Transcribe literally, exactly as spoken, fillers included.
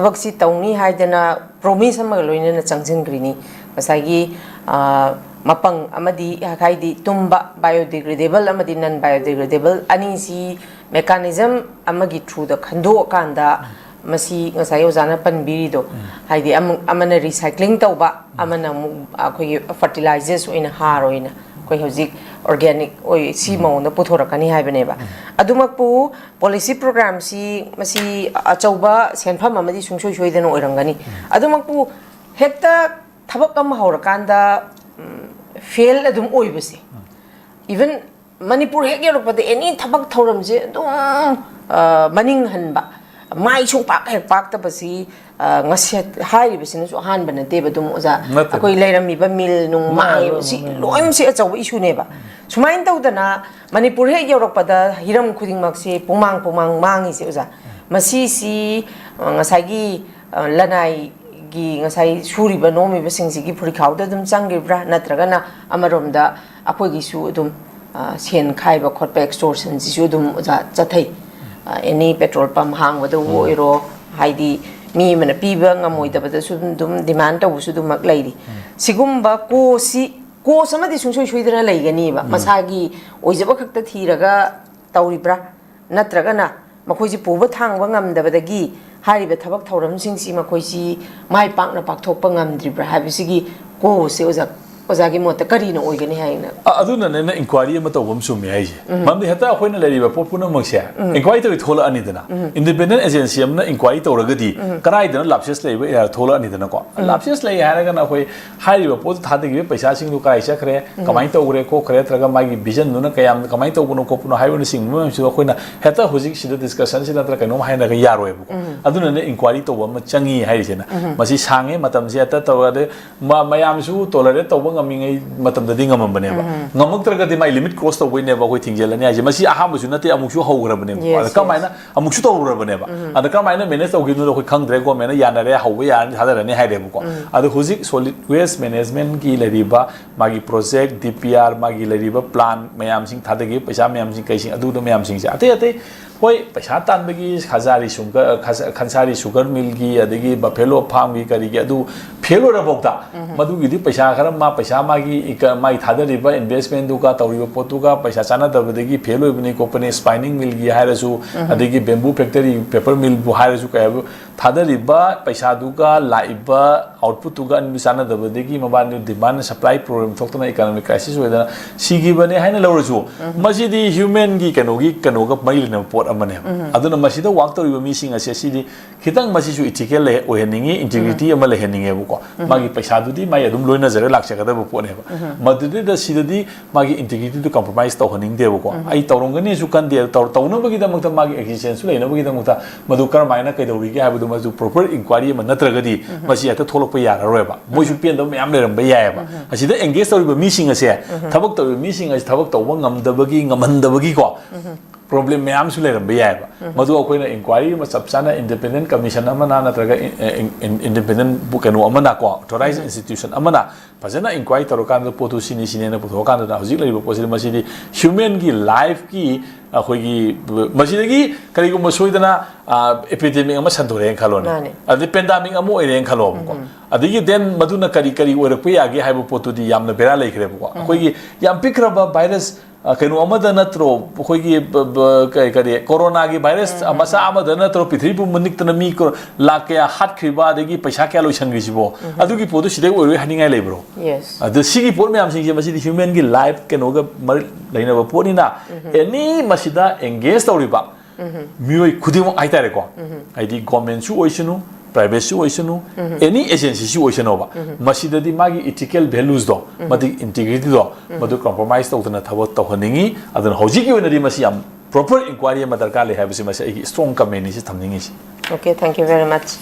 ꯊꯕꯛꯁꯤ ꯇꯧꯅꯤ ꯍꯥꯏꯗꯅ ꯄ꯭ꯔꯣꯃꯤꯁ ꯑꯃꯒ ꯂꯣꯏꯅꯅ ꯆꯪꯁꯤꯟꯈ꯭ꯔꯤꯅꯤ꯫ ꯉꯁꯥꯏꯒꯤ, ꯑ, ꯃꯄꯪ ꯑꯃꯗꯤ, ꯍꯥꯏꯗꯤ ꯇꯨꯝꯕ, ꯕꯥꯏꯑꯣꯗꯤꯒ꯭ꯔꯦꯗꯦꯕꯜ ꯑꯃꯗꯤ ꯅꯟ ꯕꯥꯏꯑꯣꯗꯤꯒ꯭ꯔꯦꯗꯦꯕꯜ ꯑꯅꯤꯁꯤ ꯃꯦꯀꯥꯅꯤꯖꯝ ꯑꯃꯒꯤ ꯊ꯭ꯔꯨꯗ ꯈꯟꯗꯣꯛꯑꯀꯥꯟꯗ, ꯃꯁꯤ ꯉꯁꯥꯏ ꯑꯣꯖꯥꯅ ꯄꯟꯕꯤꯔꯤꯗꯣ, ꯍꯥꯏꯗꯤ ꯑꯃꯨꯛ ꯑꯃꯅ ꯔꯤꯁꯥꯏꯀ꯭ꯂꯤꯡ ꯇꯧꯕ, ꯑꯃꯅ ꯑꯃꯨꯛ ꯑꯩꯈꯣꯏꯒꯤ ꯐꯔꯇꯤꯂꯥꯏꯖꯔꯁ ꯑꯣꯏꯅ, ꯍꯥꯔ ꯑꯣꯏꯅ ꯑꯩꯈꯣꯏ ꯍꯧꯖꯤꯛ ꯑꯣꯔꯒꯥꯅꯤꯛ ꯑꯣꯏ, ꯁꯤ ꯃꯑꯣꯡꯗ ꯄꯨꯊꯣꯔꯛꯀꯅꯤ ꯍꯥꯏꯕꯅꯦꯕ꯫ ꯑꯗꯨꯃꯛꯄꯨ ꯄꯣꯂꯤꯁꯤ ꯄ꯭ꯔꯣꯒ꯭ꯔꯥꯝꯁꯤ ꯃꯁꯤ ꯑꯆꯧꯕ ꯁꯦꯟꯐꯝ ꯑꯃꯗꯤ ꯁꯨꯡꯁꯣꯏ ꯁꯣꯏꯗꯅ ꯑꯣꯏꯔꯝꯒꯅꯤ꯫ ꯑꯗꯨꯃꯛꯄꯨ ꯍꯦꯛꯇ ꯊꯕꯛ ꯑꯃ ꯍꯧꯔꯀꯥꯟꯗ ꯐꯦꯜ ꯑꯗꯨꯝ ꯑꯣꯏꯕꯁꯦ, ꯏꯚꯟ ꯃꯅꯤꯄꯨꯔ ꯍꯦꯛ ꯌꯧꯔꯛꯄꯗ ꯑꯦꯅꯤ ꯊꯕꯛ ꯊꯧꯔꯝꯁꯦ ꯑꯗꯨꯝ, ꯑ, ꯃꯅꯤꯡ ꯍꯟꯕ, ꯃꯥꯏ ꯁꯨꯡ ꯄꯥꯛ ꯍꯦꯛ ꯄꯥꯛꯇꯕꯁꯤ, ꯑ, ꯉꯁꯤ ꯍꯥꯏꯔꯤꯕꯁꯤꯅꯁꯨ ꯑꯍꯥꯟꯕ ꯅꯠꯇꯦꯕ꯫ ꯑꯗꯨꯝ ꯑꯣꯖꯥ, ꯅꯠꯇꯦ꯫ ꯑꯩꯈꯣꯏ ꯂꯩꯔꯝꯃꯤꯕ ꯃꯤꯜ ꯅꯨꯡ ꯃꯥꯡꯉꯤꯕ, ꯁꯤ ꯂꯣꯏꯅꯃꯛꯁꯤ ꯑꯆꯧꯕ ꯏꯁꯨꯅꯦꯕ꯫ ꯁꯨꯃꯥꯏꯅ ꯇꯧꯗꯅ ꯃꯅꯤꯄꯨꯔ ꯍꯦꯛ ꯌꯧꯔꯛꯄꯗ ꯍꯤꯔꯝ ꯈꯨꯗꯤꯡꯃꯛꯁꯤ ꯄꯨꯡꯃꯥꯡ ꯄꯨꯡꯃꯥꯡ ꯃꯥꯡꯉꯤꯁꯦ ꯑꯣꯖꯥ, ꯃꯁꯤꯁꯤ, ꯑ, ꯉꯁꯥꯏꯒꯤ, ꯑ, ꯂꯅꯥꯏꯒꯤ ꯉꯁꯥꯏ ꯁꯨꯔꯤꯕ ꯅꯣꯝꯃꯤꯕꯁꯤꯡꯁꯤꯒꯤ ꯐꯨꯔꯤꯈꯥꯎꯗ ꯑꯗꯨꯝ ꯆꯪꯈꯤꯕ꯭ꯔꯥ, ꯅꯠꯇ꯭ꯔꯒꯅ ꯑꯃꯔꯣꯝꯗ ꯑꯩꯈꯣꯏꯒꯤꯁꯨ ꯑꯗꯨꯝ, ꯑ, ꯁꯦꯟ ꯈꯥꯏꯕ ꯈꯣꯠꯄ, ꯑꯦꯛꯁꯇꯣꯔꯁꯟꯁꯤꯁꯨ ꯑꯗꯨꯝ ꯑꯣꯖꯥ ꯆꯠꯊꯩ꯫ ꯑ, ꯑꯦꯅꯤ ꯄꯦꯇ꯭ꯔꯣꯜ ꯄꯝ ꯍꯥꯡꯕꯗꯕꯨ ꯑꯣꯏꯔꯣ, ꯍꯥꯏꯗꯤ ꯃꯤ ꯑꯃꯅ ꯄꯤꯕ ꯉꯝꯃꯣꯏꯗꯕꯗꯁꯨ ꯑꯗꯨꯝ, ꯑꯗꯨꯝ ꯗꯤꯃꯥꯟ ꯇꯧꯕꯁꯨ ꯑꯗꯨꯃꯛ ꯂꯩꯔꯤ꯫ ꯁꯤꯒꯨꯝꯕ ꯀꯣꯁꯤ, ꯀꯣꯁ ꯑꯃꯗꯤ ꯁꯨꯡꯁꯣꯏ ꯁꯣꯏꯗꯅ ꯂꯩꯒꯅꯤꯕ꯫ ꯃꯁꯥꯒꯤ ꯑꯣꯏꯖꯕ ꯈꯛꯇ ꯊꯤꯔꯒ ꯇꯧꯔꯤꯕ꯭ꯔꯥ? ꯅꯠꯇ꯭ꯔꯒꯅ ꯃꯈꯣꯏꯁꯤ ꯄꯨꯕ ꯊꯥꯡꯕ ꯉꯝꯗꯕꯗꯒꯤ ꯍꯥꯏꯔꯤꯕ ꯊꯕꯛ ꯊꯧꯔꯝꯁꯤꯡꯁꯤ ꯃꯈꯣꯏꯁꯤ ꯃꯥꯏ ꯄꯥꯛꯅ ꯄꯥꯡꯊꯣꯛꯄ ꯉꯝꯗ꯭ꯔꯤꯕ꯭ꯔꯥ ꯍꯥꯏꯕꯁꯤꯒꯤ ꯀꯣꯁꯁꯦ ꯑꯣꯖꯥ, ꯑꯣꯖꯥꯒꯤ ꯃꯣꯠꯇ ꯀꯔꯤꯅ ꯑꯣꯏꯒꯅꯤ ꯍꯥꯏꯅ? ꯑ-, ꯑꯗꯨꯅꯅꯦ ꯅꯪ ꯏꯟꯀ꯭ꯋꯥꯏꯔꯤ ꯑꯃ ꯇꯧꯕ ꯑꯃ ꯆꯨꯝꯃꯦ ꯍꯥꯏꯁꯦ꯫ ꯃꯔꯝꯗꯤ ꯍꯦꯛꯇ ꯑꯩꯈꯣꯏꯅ ꯂꯩꯔꯤꯕ ꯄꯣꯠ ꯄꯨꯝꯅꯃꯛꯁꯦ ꯏꯟꯀ꯭ꯋꯥꯏꯔꯤ ꯇꯧꯔꯤ ꯊꯣꯛꯂꯛꯑꯅꯤꯗꯅ, ꯏꯟꯗꯤꯄꯦꯟꯗꯦꯟ ꯑꯦꯖꯦꯟꯁꯤ ꯑꯃꯅ ꯏꯟꯀ꯭ꯋꯥꯏꯔꯤ ꯇꯧꯔꯒꯗꯤ ꯀꯗꯥꯏꯗꯅ ꯂꯥꯞꯁꯦꯁ ꯂꯩꯕ ꯑꯦꯔꯤꯌꯥ ꯊꯣꯛꯂꯛꯑꯅꯤꯗꯅꯀꯣ꯫ ꯂꯥꯞꯁꯦꯁ ꯂꯩ ꯍꯥꯏꯔꯒꯅ ꯑꯩꯈꯣꯏ ꯍꯥꯏꯔꯤꯕ ꯄꯣꯠꯇꯨ ꯊꯥꯗꯈꯤꯕ ꯄꯩꯁꯥꯁꯤꯡꯗꯨ ꯀꯗꯥꯏ ꯆꯠꯈ꯭ꯔꯦ, ꯀꯃꯥꯏꯅ ꯇꯧꯈ꯭ꯔꯦ ꯈꯣꯠꯈ꯭ꯔꯦ, ꯅꯠꯇ꯭ꯔꯒ ꯃꯥꯒꯤ ꯚꯤꯖꯟꯗꯨꯅ ꯀꯌꯥꯝ, ꯀꯃꯥꯏꯅ ꯇꯧꯕꯅꯣ ꯈꯣꯠꯄꯅꯣ ꯍꯥꯏꯕꯅꯆꯤꯡꯕ ꯃꯌꯥꯝꯁꯤꯗ ꯑꯩꯈꯣꯏꯅ ꯍꯦꯛꯇ ꯍꯧꯖꯤꯛ ꯁꯤꯗ ꯗꯤꯁꯀꯁꯟꯁꯤ ꯅꯠꯇ꯭ꯔꯒ ꯀꯩꯅꯣꯝ ꯍꯥꯏꯅꯔꯒ ꯌꯥꯔꯣꯏꯕꯀꯣ꯫ ꯑꯗꯨꯅꯅꯦ ꯏꯟꯀ꯭ꯋꯥꯏꯔꯤ ꯇꯧꯕ ꯑꯃ ꯆꯪꯉꯤ ꯍꯥꯏꯔꯤꯁꯤꯅ꯫ ꯃꯁꯤ ꯁꯥꯡꯉꯦ, ꯃꯇꯝꯁꯤ ꯍꯦꯛꯇ ꯇꯧꯔꯗꯤ ꯃ-, ꯃꯌꯥꯝꯁꯨ ꯇꯣꯂꯔꯦꯠ ꯇꯧꯕ ꯉꯝꯃꯤꯉꯩ ꯃꯇꯝꯗꯗꯤ ꯉꯝꯃꯝꯕꯅꯦꯕ꯫ ꯉꯝꯃꯛꯇ꯭ꯔꯒꯗꯤ ꯃꯥꯏ ꯂꯤꯃꯤꯠ ꯀ꯭ꯔꯣꯁ ꯇꯧꯕꯩꯅꯦꯕ ꯑꯩꯈꯣꯏ ꯊꯤꯡꯖꯤꯜꯂꯅꯤ ꯍꯥꯏꯁꯦ꯫ ꯃꯁꯤ ꯑꯍꯥꯟꯕꯁꯨ ꯅꯠꯇꯦ, ꯑꯃꯨꯛꯁꯨ ꯍꯧꯈ꯭ꯔꯕꯅꯦꯕ꯫ Yes, ꯑꯗ yes. ꯀꯃꯥꯏꯅ ꯑꯃꯨꯛꯁꯨ ꯇꯧꯔꯨꯔꯕꯅꯦꯕ꯫ ꯑꯗ ꯀꯃꯥꯏꯅ ꯃꯦꯅꯦꯖ ꯇꯧꯈꯤꯕꯅꯣꯗꯣ ꯑꯩꯈꯣꯏ ꯈꯪꯗ꯭ꯔꯦ꯫ ꯒꯣꯔꯃꯦꯟꯅ ꯌꯥꯅꯔꯦ, ꯍꯧꯕ ꯌꯥꯔꯅꯤ, ꯊꯥꯗꯔꯅꯤ ꯍꯥꯏꯔꯦꯕꯀꯣ꯫ ꯑꯗꯣ ꯍꯧꯖꯤꯛ ꯁꯣꯂꯤꯠ ꯋꯦꯁ ꯃꯦꯅꯦꯖꯃꯦꯟꯠꯀꯤ ꯂꯩꯔꯤꯕ ꯃꯥꯒꯤ ꯄ꯭ꯔꯣꯖꯦꯛ, ꯗꯤ ꯄꯤ ꯑꯥꯔ, ꯃꯥꯒꯤ ꯂꯩꯔꯤꯕ ꯄ꯭ꯂꯥꯟ ꯃꯌꯥꯝꯁꯤꯡ, ꯊꯥꯗꯈꯤꯕ ꯄꯩꯁꯥ ꯃꯌꯥꯝꯁꯤꯡ, ꯀꯩꯁꯤꯡ, ꯑꯗꯨꯗ ꯃꯌꯥꯝꯁꯤꯡꯁꯦ ꯑꯇꯩ ꯑꯇꯩ ꯍꯣꯏ, ꯄꯩꯁꯥ ꯇꯥꯟꯕꯒꯤ ꯈꯖꯥꯔꯤ ꯁꯨꯒꯔ, ꯈꯖ-, ꯈꯟꯁꯥꯔꯤ ꯁꯨꯒꯔ ꯃꯤꯜꯒꯤ, ꯑꯗꯒꯤ ꯕꯐꯦꯂꯣ ꯐꯥꯔꯝꯒꯤ, ꯀꯔꯤꯒꯤ, ꯑꯗꯨ ꯐꯦꯜ ꯑꯣꯏꯔꯐꯥꯎꯗ ꯃꯗꯨꯒꯤꯗꯤ ꯄꯩꯁꯥ ꯈꯔ ꯃꯥ, ꯄꯩꯁꯥ ꯃꯥꯒꯤ ꯏꯟꯀ-, ꯃꯥꯒꯤ ꯊꯥꯗꯔꯤꯕ ꯏꯟꯚꯦꯁꯃꯦꯟꯗꯨꯒ ꯇꯧꯔꯤꯕ ꯄꯣꯠꯇꯨꯒ ꯄꯩꯁꯥ ꯆꯥꯟꯅꯗꯕꯗꯒꯤ ꯐꯦꯜ ꯑꯣꯏꯕꯅꯤ ꯈꯣꯠꯄꯅꯤ, ꯁ꯭ꯄꯥꯏꯅꯤꯡ ꯃꯤꯜꯒꯤ ꯍꯥꯏꯔꯁꯨ, ꯑꯗꯒꯤ ꯕꯦꯝꯕꯨ ꯐꯦꯛꯇꯔꯤ, ꯄꯦꯄꯔ ꯃꯤꯜꯕꯨ ꯍꯥꯏꯔꯁꯨ, ꯀꯩ ꯍꯥꯏꯕ, ꯊꯥꯗꯔꯤꯕ ꯄꯩꯁꯥꯗꯨꯒ ꯂꯥꯛꯏꯕ ꯑꯥꯎꯠꯄꯨꯠꯇꯨꯒ ꯑꯅꯤꯗꯨ ꯆꯥꯟꯅꯗꯕꯗꯒꯤ ꯃꯕꯥꯅꯤ ꯗꯤꯃꯥꯟ ꯁꯄ꯭ꯂꯥꯏ ꯄ꯭ꯔꯣꯕ꯭ꯂꯦꯝ ꯊꯣꯛꯇꯅ ꯏꯀꯣꯅꯣꯃꯤꯛ ꯀ꯭ꯔꯥꯏꯁꯤꯁ ꯑꯣꯏꯗꯅ ꯁꯤꯈꯤꯕꯅꯦ ꯍꯥꯏꯅ ꯂꯧꯔꯁꯨ, ꯃꯁꯤꯗꯤ ꯍ꯭ꯌꯨꯃꯦꯟꯒꯤ ꯀꯩꯅꯣꯒꯤ, ꯀꯩꯅꯣꯒ ꯃꯔꯤ ꯂꯩꯅꯕ ꯄꯣꯠ ꯑꯃꯅꯦꯕ꯫ ꯑꯗꯨꯅ ꯃꯁꯤꯗ ꯋꯥꯛ ꯇꯧꯔꯤꯕ ꯃꯤꯁꯤꯡ ꯑꯁꯦ ꯁꯤꯗꯤ ꯈꯤꯇꯪ ꯃꯁꯤꯁꯨ ꯏꯊꯤꯀꯦꯜ ꯑꯣꯏꯍꯟꯅꯤꯡꯉꯤ, ꯏꯟꯇꯤꯒ꯭ꯔꯤꯇꯤ ꯑꯃ ꯂꯩꯍꯟꯅꯤꯡꯉꯦꯕꯀꯣ꯫ ꯃꯥꯒꯤ ꯄꯩꯁꯥꯗꯨꯗꯤ ꯃꯥꯏ ꯑꯗꯨꯝ ꯂꯣꯏꯅꯖꯔ ꯂꯥꯛꯆꯒꯗꯕ ꯄꯣꯠꯅꯦꯕ꯫ ꯃꯗꯨꯗꯩꯗ ꯁꯤꯗꯗꯤ ꯃꯥꯒꯤ ꯏꯟꯇꯤꯒ꯭ꯔꯤꯇꯤꯗꯨ ꯀꯝꯄ꯭ꯔꯣꯃꯥꯏꯁ ꯇꯧꯍꯟꯅꯤꯡꯗꯦꯕꯀꯣ꯫ ꯑꯩ ꯇꯧꯔꯝꯒꯅꯤꯁꯨ ꯈꯟꯗꯦ, ꯇꯧ-, ꯇꯧꯅꯕꯒꯤꯗꯃꯛꯇ, ꯃꯥꯒꯤ ꯑꯦꯛꯖꯤꯁꯇꯦꯟꯁꯁꯨ ꯂꯩꯅꯕꯒꯤꯗꯃꯛꯇ ꯃꯗꯨ ꯀꯔꯝꯍꯥꯏꯅ ꯀꯩꯗꯧꯔꯤꯒꯦ ꯍꯥꯏꯕꯗꯨ ꯃꯗꯨ ꯄ꯭ꯔꯣꯄꯔ ꯏꯟꯀ꯭ꯋꯥꯏꯔꯤ ꯑꯃ ꯅꯠꯇ꯭ꯔꯒꯗꯤ ꯃꯁꯤ ꯍꯦꯛꯇ ꯊꯣꯛꯂꯛꯄ ꯌꯥꯔꯔꯣꯏꯕ꯫ ꯃꯣꯏꯁꯨ ꯄꯦꯟꯗꯕ ꯃꯌꯥꯝ ꯂꯩꯔꯝꯕ ꯌꯥꯏꯑꯕ꯫ ꯑꯁꯤꯗ ꯑꯦꯡꯒꯦꯖ ꯇꯧꯔꯤꯕ ꯃꯤꯁꯤꯡ ꯑꯁꯦ, ꯊꯕꯛ ꯇꯧꯔꯤꯕ ꯃꯤꯁꯤꯡ ꯑꯁꯤ ꯊꯕꯛ ꯇꯧꯕ ꯉꯝꯗꯕꯒꯤ, ꯉꯝꯍꯟꯗꯕꯒꯤꯀꯣ ꯄ꯭ꯔꯣꯕ꯭ꯂꯦꯝ ꯃꯌꯥꯝꯁꯨ ꯂꯩꯔꯝꯕ ꯌꯥꯏꯑꯕ꯫ ꯃꯗꯨ ꯑꯩꯈꯣꯏꯅ ꯏꯟꯀ꯭ꯋꯥꯏꯔꯤ ꯑꯃ ꯆꯞ ꯆꯥꯅ ꯏꯟꯗꯤꯄꯦꯟꯗꯦꯟ ꯀꯃꯤꯁꯟ ꯑꯃꯅ ꯅꯠꯇ꯭ꯔꯒ ꯏꯟꯗꯤꯄꯦꯟꯗꯦꯟ ꯀꯩꯅꯣ ꯑꯃꯅ ꯀꯣ, ꯑꯣꯊꯣꯔꯥꯏꯖ ꯏꯟꯁꯇꯤꯇ꯭ꯌꯨꯁꯟ ꯑꯃꯅ ꯐꯖꯅ ꯏꯟꯀ꯭ꯋꯥꯏꯔꯤ ꯇꯧꯔꯀꯥꯟꯗ ꯄꯣꯠꯇꯨ ꯁꯤꯅꯤ ꯁꯤꯅꯦꯅ ꯄꯨꯊꯣꯛꯑꯀꯥꯟꯗ ꯍꯧꯖꯤꯛ ꯂꯩꯔꯤꯕ ꯄꯣꯠꯁꯤꯗ ꯃꯁꯤꯗꯤ ꯍ꯭ꯌꯨꯃꯦꯟꯒꯤ ꯂꯥꯏꯐꯀꯤ ꯑꯩꯈꯣꯏꯒꯤ ꯃꯁꯤꯗꯒꯤ ꯀꯔꯤꯒꯨꯝꯕ ꯁꯣꯏꯗꯅ ꯑꯦꯄꯤꯗꯦꯃꯤꯛ ꯑꯃ ꯁꯟꯗꯣꯔꯛꯑꯦꯅ ꯈꯜꯂꯣꯅꯦ, ꯃꯥꯅꯦ꯫ ꯑꯗꯩ ꯄꯦꯟꯗꯥꯃꯤꯛ ꯑꯃ ꯑꯣꯏꯔꯦꯅ ꯈꯜꯂꯣꯕꯀꯣ꯫ ꯑꯗꯒꯤ ꯗꯦꯟ ꯃꯗꯨꯅ ꯀꯔꯤ ꯀꯔꯤ ꯑꯣꯏꯔꯛꯄ ꯌꯥꯒꯦ ꯍꯥꯏꯕ ꯄꯣꯠꯇꯨꯗꯤ ꯌꯥꯝꯅ ꯕꯦꯔꯥ ꯂꯩꯈ꯭ꯔꯦꯕꯀꯣ꯫ ꯑꯩꯈꯣꯏꯒꯤ ꯌꯥꯝ ꯄꯤꯛꯈ꯭ꯔꯕ ꯚꯥꯏꯔꯁ, ꯑ, ꯀꯩꯅꯣ ꯑꯃꯗ ꯅꯠꯇ꯭ꯔꯣ, ꯑꯩꯈꯣꯏꯒꯤ ꯕ-, ꯕ-, ꯀꯩ, ꯀꯔꯤ, ꯀꯣꯔꯣꯅꯥꯒꯤ ꯚꯥꯏꯔꯁ ꯃꯆꯥ ꯑꯃꯗ ꯅꯠꯇ꯭ꯔꯣ ꯄ꯭ꯔꯤꯊꯤꯕꯤ ꯄꯨꯝꯕ ꯅꯤꯛꯇꯅ ꯃꯤ ꯀꯣ-, ꯂꯥꯛ ꯀꯌꯥ ꯍꯥꯠꯈ꯭ꯔꯤꯕ, ꯑꯗꯒꯤ ꯄꯩꯁꯥ ꯀꯌꯥ ꯂꯣꯏꯁꯟꯈ꯭ꯔꯤꯁꯤꯕꯣ? ꯑꯗꯨꯒꯤ ꯄꯣꯠꯇꯨ ꯁꯤꯗꯩ ꯑꯣꯏꯔꯣꯏ ꯍꯥꯏꯅꯤꯡꯉꯥꯏ ꯂꯩꯕ꯭ꯔꯣ? ꯌꯦꯁ꯫ ꯑꯗ ꯁꯤꯒꯤ ꯄꯣꯠ ꯃꯌꯥꯝꯁꯤꯡꯁꯦ ꯃꯁꯤꯗꯤ ꯍ꯭ꯌꯨꯃꯦꯟꯒꯤ ꯂꯥꯏꯐ ꯀꯩꯅꯣꯒ ꯃꯔꯤ ꯂꯩꯅꯕ ꯄꯣꯠꯅꯤꯅ, ꯑꯦꯅꯤ ꯃꯁꯤꯗ ꯑꯦꯡꯒꯦꯖ ꯇꯧꯔꯤꯕ ꯃꯤꯑꯣꯏ ꯈꯨꯗꯤꯡꯃꯛ ꯍꯥꯏꯇꯥꯔꯦꯀꯣ, ꯍꯥꯏꯗꯤ ꯒꯣꯔꯃꯦꯟꯁꯨ ꯑꯣꯏꯁꯅꯨ, ꯄ꯭ꯔꯥꯏꯚꯦꯠꯁꯨ ꯑꯣꯏꯁꯅꯨ, ꯑꯦꯅꯤ ꯑꯦꯖꯦꯟꯁꯤꯁꯨ ꯑꯣꯏꯁꯅꯨꯕ, ꯃꯁꯤꯗꯗꯤ ꯃꯥꯒꯤ ꯏꯊꯤꯀꯦꯜ ꯚꯦꯂꯨꯁꯇꯣ, ꯃꯗꯨꯒꯤ ꯏꯟꯇꯤꯒ꯭ꯔꯤꯇꯤꯗꯣ, ꯃꯗꯨ ꯀꯝꯄ꯭ꯔꯣꯃꯥꯏꯁ ꯇꯧꯗꯅ ꯊꯕꯛ ꯇꯧꯍꯟꯅꯤꯡꯉꯤ꯫ ꯑꯗꯨꯅ ꯍꯧꯖꯤꯛꯀꯤ ꯑꯣꯏꯅꯗꯤ ꯃꯁꯤ ꯌꯥꯝ ꯄ꯭ꯔꯣꯄꯔ ꯏꯟꯀ꯭ꯋꯥꯏꯔꯤ ꯑꯃ ꯗꯔꯀꯥꯔ ꯂꯩ ꯍꯥꯏꯕꯁꯤ ꯃꯁꯤ ꯑꯩꯒꯤ ꯏꯁꯇ꯭ꯔꯣꯡ ꯀꯃꯦꯟꯅꯤ ꯁꯤ ꯊꯝꯅꯤꯡꯉꯤꯁꯤ꯫ Okay, thank you very much.